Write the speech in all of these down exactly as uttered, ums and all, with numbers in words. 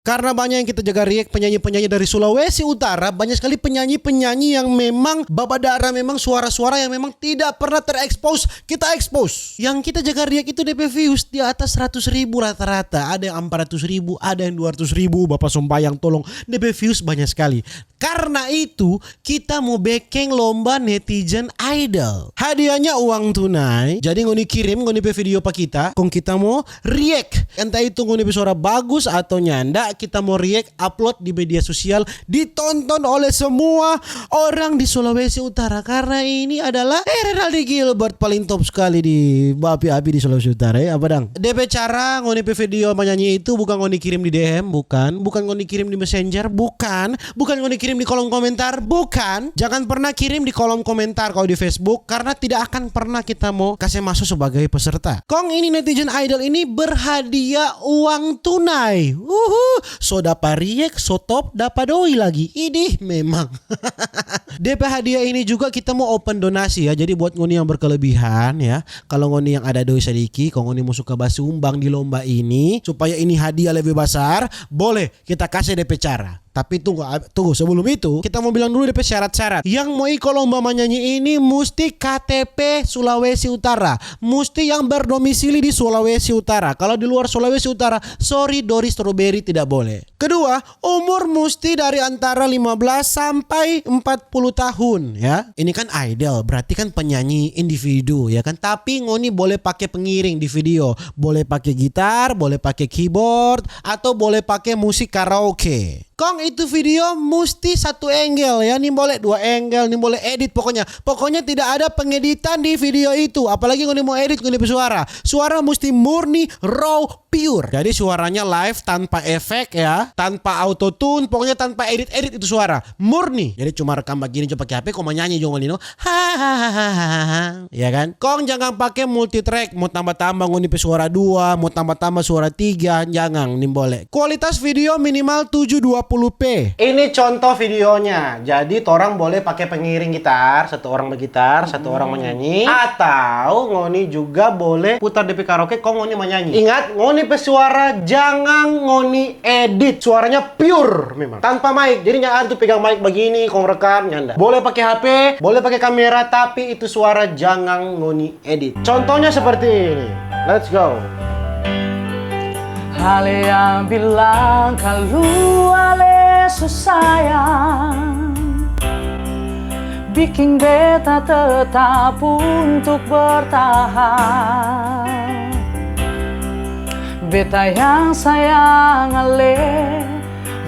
Karena banyak yang kita jaga react, penyanyi-penyanyi dari Sulawesi Utara, banyak sekali penyanyi-penyanyi yang memang babadara, memang suara-suara yang memang tidak pernah terekspos, kita expose. Yang kita jaga react itu D P views di atas seratus ribu rata-rata, ada yang empat ratus ribu, ada yang dua ratus ribu, Bapak Sombayang tolong, D P views banyak sekali. Karena itu, kita mo bekeng lomba Netizen Idol. Hadiahnya uang tunai. Jadi ngoni kirim ngoni pe video pa kita, kong kita mo react. Entah itu ngoni pe suara bagus atau nyanda, kita mo react, upload di media sosial, ditonton oleh semua orang di Sulawesi Utara. Karena ini adalah, eh, Renaldi Gilbert paling top sekali di api-api di Sulawesi Utara, ya, apa dang? De pe cara ngoni pe video manyanyi itu bukan ngoni kirim di D M, bukan. Bukan ngoni kirim di Messenger, bukan. Bukan ngoni kirim di kolom komentar, bukan. Jangan pernah kirim di kolom komentar kalau di Facebook, karena tidak akan pernah kita mau kasih masuk sebagai peserta. Kong ini Netizen Idol ini berhadiah uang tunai. Uhu, so dapa riek, so top, dapa doi lagi. Idih, memang. De pe hadiah ini juga kita mau open donasi ya. Jadi buat ngoni yang berkelebihan ya, kalau ngoni yang ada doi sadiki, kong ngoni mau suka basumbang di lomba ini, supaya ini hadiah lebih besar, boleh kita kasih de pe cara. Tapi tunggu, ah, tunggu, sebelum itu, kita mau bilang dulu de pe syarat-syarat. Yang mau iko lomba manyanyi ini musti K T P Sulawesi Utara. Musti yang berdomisili di Sulawesi Utara. Kalau di luar Sulawesi Utara, sorry, dori stroberi tidak boleh. Kedua, umur musti dari antara lima belas sampai empat puluh tahun, ya. Ini kan idol, berarti kan penyanyi individu, ya kan? Tapi ngoni boleh pake pengiring di video. Boleh pake gitar, boleh pake keyboard, atau boleh pake musik karaoke. Kong itu video musti satu angle, ya. Nimbole dua angle, nimbole edit pokoknya. Pokoknya tidak ada pengeditan di video itu. Apalagi ngoni mau edit ngoni pe suara. Suara musti murni, raw, pure. Jadi suaranya live tanpa efek ya, tanpa autotune, pokoknya tanpa edit-edit itu suara. Murni. Jadi cuma rekam begini, cuma pake H P, kong manyanyi jo ngoni no. Hahaha. Ya kan? Kong jangan pake multi track, mau tambah-tambah ngoni pe suara dua, mau tambah-tambah suara tiga, jangan, nimbole. Kualitas video minimal tujuh dua puluh p. Ini contoh videonya. Jadi torang boleh pake pengiring gitar, satu orang bergitar, satu orang menyanyi, atau ngoni juga boleh putar de pe karaoke kong ngoni manyanyi. Ingat, ngoni pe suara jangan ngoni edit. Suaranya pure memang. Tanpa mic. Jadi nyanda ada tu pegang mic begini kong rekam, nyanda. Boleh pake H P, boleh pake kamera, tapi itu suara jangan ngoni edit. Contohnya seperti ini. Let's go. Ale yang bilang kalu ale so sayang, biking beta tetap untuk bertahan. Beta yang sayang ale,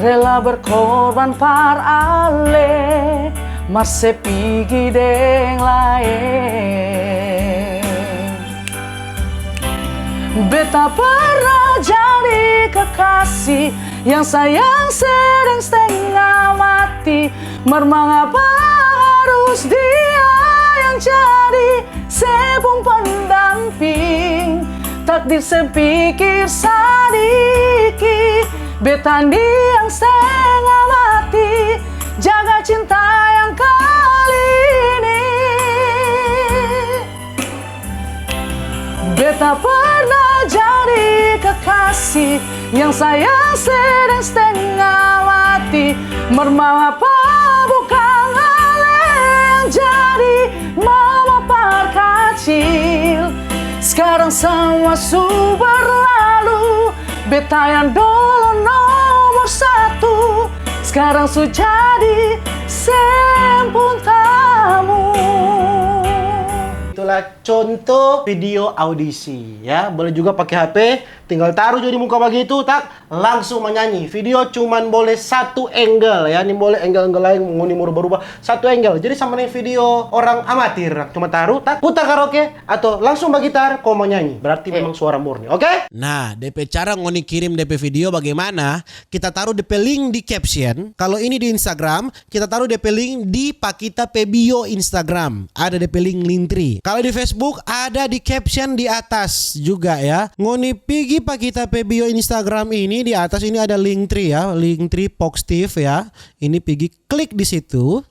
rela berkorban par ale, mar se pigi deng laeng. Beta pernah jadi kekasih yang sayang sedang stenga mati, mar mangapa harus dia yang jadi se pung pendamping? Takdir seng pikir sadiki, beta ni yang stenga mati, jaga cinta yang kali ini. Beta pernah jadi kekasih yang sayang sedang stenga mati, mar mangapa bukan ale yang jadi mama par kacil. Skarang samua su berlalu, beta yang dolo nomor satu, skarang su jadi seng pung tamu. Itulah contoh video audisi, ya. Boleh juga pake H P, tinggal taruh jo di muka bagitu, tak, langsung manyanyi. Video cuman boleh satu angle, ya. Nimbole angle-angle laeng, ngoni mo rubah-rubah. Satu angle. Jadi sama deng video orang amatir, cuma taruh, tak, putar karaoke, atau langsung bagitar, kong manyanyi. Berarti memang suara murni, oke? Nah, de pe cara ngoni kirim de pe video bagaimana? Kita taruh de pe link di caption. Kalau ini di Instagram, kita taruh de pe link di pa kita pe bio Instagram. Ada de pe link Linktree. Kalau di Facebook, ada di caption di atas juga ya. Ngoni pigi pa kita pe bio Instagram ini, di atas ini ada Linktree ya, Linktree Foxtiff ya. Ini pigi klik di situ.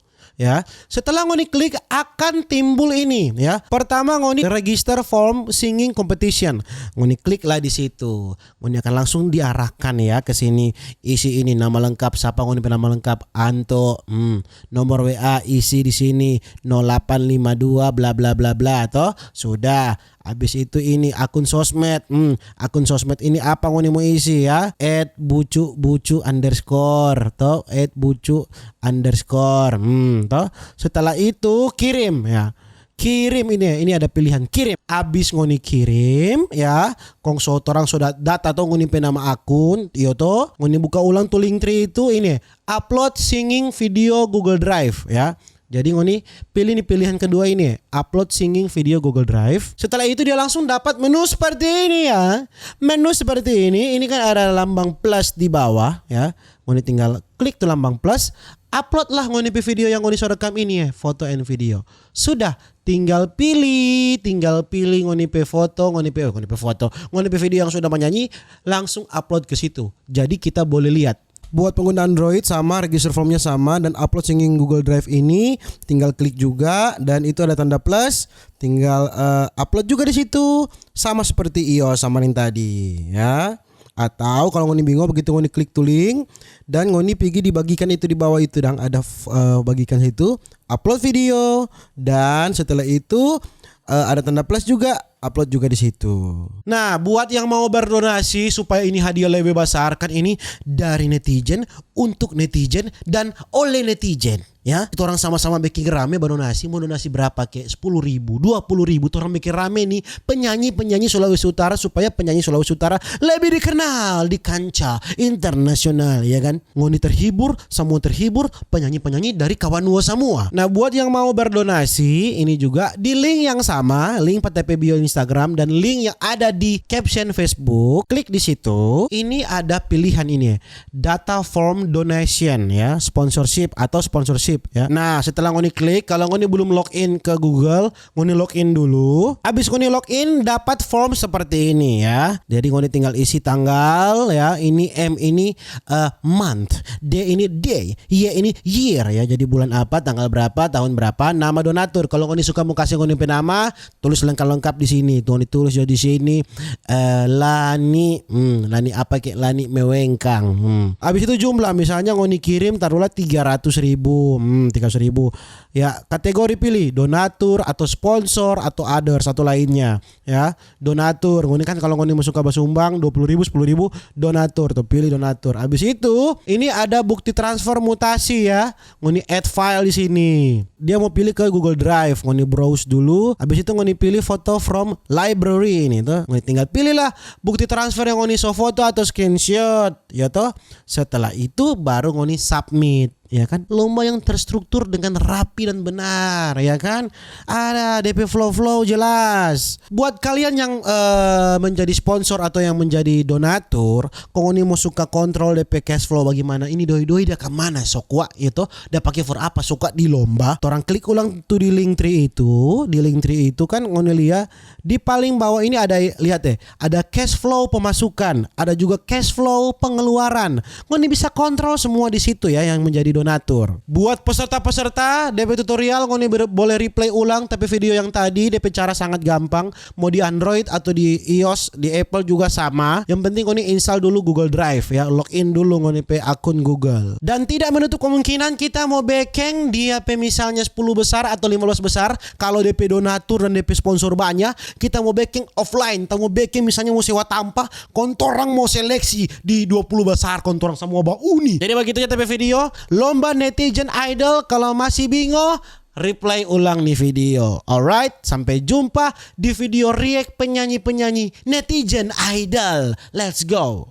ya. Setelah ngoni klik, akan timbul ini, ya. Pertama, ngoni register form singing competition. Ngoni klik lah di situ. Ngoni akan langsung diarahkan, ya, ke sini. Isi ini nama lengkap, sapa ngoni pe nama lengkap, Anto. Hmm, nomor W A isi di sini, nol delapan lima dua bla bla bla bla, toh. Sudah. Habis itu ini akun sosmed. Hmm, akun sosmed ini apa ngoni mo isi, ya? At bucu bucu underscore, toh, at bucu underscore. Hmm, toh. Setelah itu kirim, ya. Kirim ini, ini ada pilihan kirim. Abis ngoni kirim, ya, kong so torang so da-, data to ngoni pe nama akun, iyo to. Ngoni buka ulang tu Linktree itu, ini, upload singing video Google Drive, ya. Jadi ngoni pilih ni pilihan kedua ini, upload singing video Google Drive. Setelah itu dia langsung dapat menu seperti ini, ya. Menu seperti ini, ini kan ada lambang plus di bawah, ya. Ngoni tinggal klik tu lambang plus, upload lah ngoni pe video yang ngoni so rekam ini, ya, foto and video. Sudah, tinggal pilih, tinggal pilih ngoni pe foto, ngoni pe, ngoni pe foto, ngoni pe video yang sudah manyanyi, langsung upload ke situ. Jadi kita boleh lihat. Buat pengguna Android sama, register formnya sama, dan upload singing Google Drive ini, tinggal klik juga, dan itu ada tanda plus, tinggal, eh, upload juga di situ, sama seperti iOS sama yang tadi, ya. Atau kalau ngoni bingung, begitu ngoni klik tu link, dan ngoni pigi di bagikan itu di bawah itu, dang ada f-, eh, bagikan situ, upload video, dan setelah itu, eh, ada tanda plus juga, upload juga di situ. Nah, buat yang mau berdonasi supaya ini hadiah lebih besar, kan ini dari netizen untuk netizen dan oleh netizen. Ya, torang sama-sama bikin rame berdonasi, mau donasi berapa ke? Sepuluh ribu, dua puluh ribu, torang bikin rame nih penyanyi-penyanyi Sulawesi Utara supaya penyanyi Sulawesi Utara lebih dikenal di kancah internasional, ya kan? Ngoni terhibur, samua terhibur, penyanyi-penyanyi dari Kawanua samua. Nah, buat yang mau berdonasi, ini juga di link yang sama, link pa ta pe bio Instagram dan link yang ada di caption Facebook, klik di situ. Ini ada pilihan ini, data form donation, ya, sponsorship atau sponsorship, ya. Nah, setelah ngoni klik, kalau ngoni belum login ke Google, ngoni login dulu. Abis ngoni login, dapat form seperti ini, ya. Jadi ngoni tinggal isi tanggal, ya. Ini M ini, eh, month, D ini day, Y ini year, ya. Jadi bulan apa, tanggal berapa, tahun berapa, nama donatur. Kalau ngoni suka mo kase ngoni pe nama, tulis lengkap-lengkap di sini. Tuh, ditulis jo di sini, eh, Lani, hmm, Lani apa ke? Lani Mewengkang. Hmm. Abis itu jumlah, misalnya ngoni kirim taruhlah tiga ratus ribu, hmm, tiga ratus ribu. Ya, kategori pilih donatur atau sponsor atau others atau lainnya. Ya, donatur. Ngoni kan kalau ngoni mo suka basumbang dua puluh ribu, sepuluh ribu, donatur tuh, pilih donatur. Abis itu, ini ada bukti transfer mutasi, ya. Ngoni add file di sini. Dia mau pilih ke Google Drive, ngoni browse dulu. Habis itu ngoni pilih foto from library ini tuh. Ngoni tinggal pilih lah bukti transfer yang ngoni so foto atau screenshot, ya toh. Setelah itu baru ngoni submit, ya kan? Lomba yang terstruktur dengan rapi dan benar, ya kan? Ada depe flow-flow jelas. Buat kalian yang, eh, menjadi sponsor atau yang menjadi donatur, kong ngoni mo suka kontrol depe cash flow bagimana, ini doi-doi dia ka mana so kwa, ya toh? Da pake for apa? So kwa di lomba. Torang klik ulang tu di Linktree itu, di Linktree itu kan ngoni lia di paling bawah ini ada, lihat deh, ada cash flow pemasukan, ada juga cash flow pengeluaran. Ngoni bisa kontrol semua di situ ya yang menjadi donatur. Buat peserta-peserta, depe tutorial ngoni ber-, boleh replay ulang, tapi video yang tadi depe cara sangat gampang. Mau di Android atau di iOS, di Apple juga sama. Yang penting ngoni install dulu Google Drive ya, login dulu ngoni pe akun Google. Dan tidak menutup kemungkinan kita mau bekeng dia pe misalnya sepuluh besar atau lima belas besar, kalau depe donatur dan depe sponsor banya, kita mau bekeng offline, kita mau bekeng misalnya mau sewa tampa, kong torang mau seleksi di dua puluh besar, kong torang samua bauni. Jadi bagitu ja ta pe video, lomba Netizen Idol. Kalau masih bingo, replay ulang ni video. Alright, sampai jumpa di video react penyanyi-penyanyi Netizen Idol. Let's go.